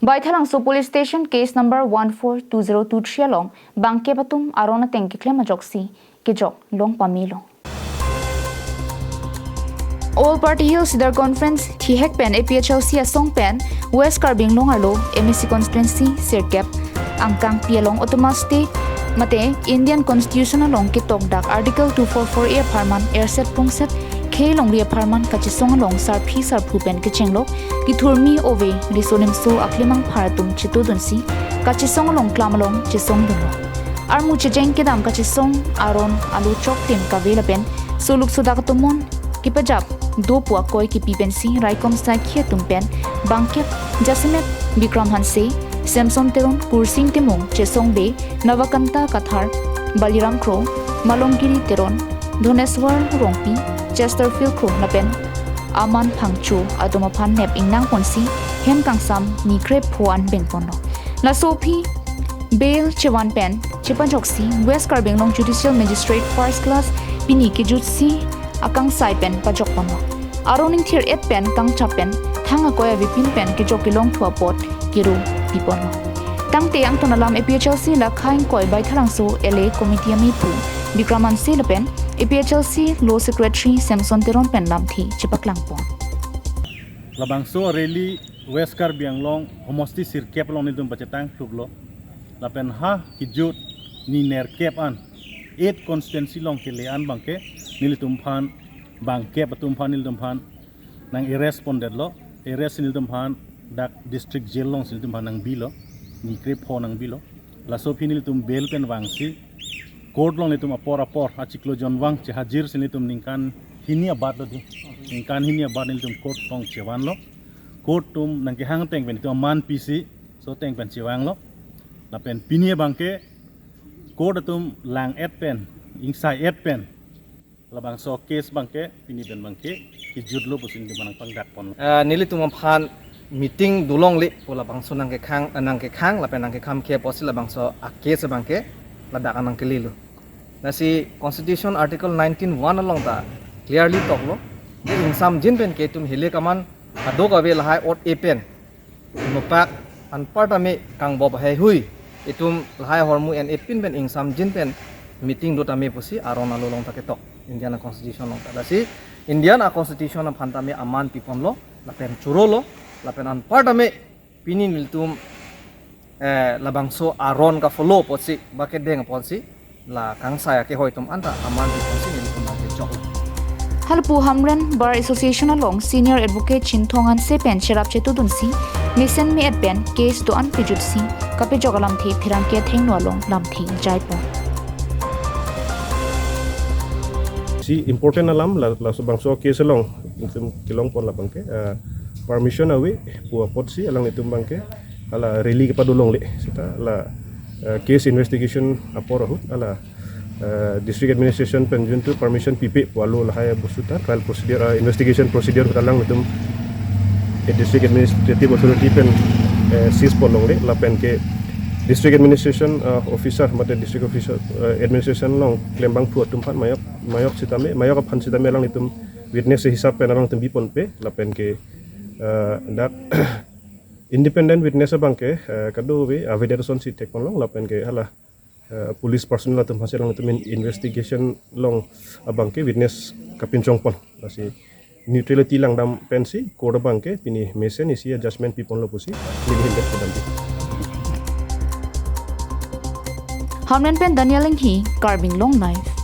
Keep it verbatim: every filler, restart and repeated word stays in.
Baithalangso Police Station case number one four two zero two three along bangkep atum aron ateng keklem ajoksi kejok long pamelo. All Party Hill Sidar Conference thihek pen A P H L C asong pen West Karbi Anglong arlo M A C constituency sirkep angkang pi along autonomous state mate Indian Constitution along ketok dak Article two four four A apharman erset pungset khei longri apharman kachesong along sarpi sarpo pen kechenglo kithurmi ove riso nimso aklemang phar atum chetudunsi kachesong along klam along chesong dunlo. Armu chejeng kedam kachesong aron alu chok tim kave lapen soluk sodak atum mon kepajap do pu akoi kepi pensi raikom saikhi atum pen bangkep jasemet Bikram Hanse, Samson Teron, Kursing Timung, Chesong Bey, Navakanta Kathar, Baliram Kro, Malomgiri Teron, Dhoneswar Rongpi, Chesterfield Kro lapen Aman Phangcho atum aphan nep ingnang ponsi hem kangsam ni krepho an beng ponlo. Laso aphi bail chevan pen chepajoksi West Karbi Anglong Judicial Magistrate First Class pini kejutsi akangsai pen pajok ponlo. Aron ingthir et pen kangchap pen thang akoi avepin pen kejok kelong thu apot kiru pi ponlo. Tangte angton alam A P H L C la khaing koi Baithalangso L A Committee amepu Bikram Hanse lapen A P H L C Law Secretary Samson Teron pen lamthe chepaklang pon. Labangso rally West Karbi Anglong homosti sirkep along nelitum pachetang thuplo. Lapen ha kejut ni nerkep an eight constituency along kele an bangke nelitum aphan bangkep atum aphan nelitum aphan nang arrest pondetlo. Arrest nelitum aphan dak district jail alongsi nelitum aphan nangbilo. Ni krepho nangbilo. Laso aphi nelitum bail pen vangsi court along nelitum apor apor achiklo jonvang chehajirsi nelitum ningkan hini abat lo di. Ningkan hini abat nelitum court along chevanlo. Court atum nangkehang ateng pen nelitum aman pisi so ateng pen chevanglo. Lapen pini abangke court atum lang et pen, ingsai et pen labangso case bangke pini pen bangke kejutlo pusi nelitum aphan nangpangdak pon. Eh, nelitum aphan meeting dolongle pu labangso nangkekhang, eh, nangkekhang lapen nangkekham ke pusi labangso a case bangke ladak nangkelelo. Lasi Constitution Article nineteen one along ta clearly toklo. Di ingsamjin pen ke itum hilik aman adok ave lahai ot e pen nopak anparta me kangbop haihui itum lahai ahormu en e pin pen ingsamjin pen meeting do tame pusi aron alu along ta ketok Indian Constitution along ta. Lasi Indian Constitution aphan tame aman piponlo lapen chorolo lapen anparta me pini nelitum, eh, labangso aron kafollow apotsi ba kedeng apotsi la kangsai akehoi atum anta aman piponsi nelitum nangkechok. Halapu Hamren Bar Association along Senior Advocate Chinthong Hanse pen cherap chetudunsi mesen me-et pen case do-an pejutsi kapejok alamthe pherangke athengno along lamthe jaipon. Si important alam la, labangso case along nelitum kelong pon labangke, eh, permission ave pu apotsi alanglitum bangke hala rally kepadolongle seta la, eh, case investigation apor ahut hala, eh, district administration pen juntu permission pipe pu alo lahai bostu ta trial procedure, eh, investigation procedure ahut alanglitum, eh, district administrative authority pen, eh, seize ponlongle lapen ke district administration, eh, officer mate district officer, eh, administration along klembangphu atum aphan majok majok sitame majok aphan sitame alanglitum witness hisap pen alanglitum biponpe lapen ke, eh, dak independent witness abangke, eh, kadokave avedet asonsi thekponlong lapen ke hala, eh, police personnel atum aphansi alanglitum in-, investigation along abangke witness kapinchongpon. Lasi neutrality langdam pensi court abangke pini mesen isi a judgment piponlo pusi nelihin det kedam di. Hamren pen Daniel Enghi, Karbi Anglong Live.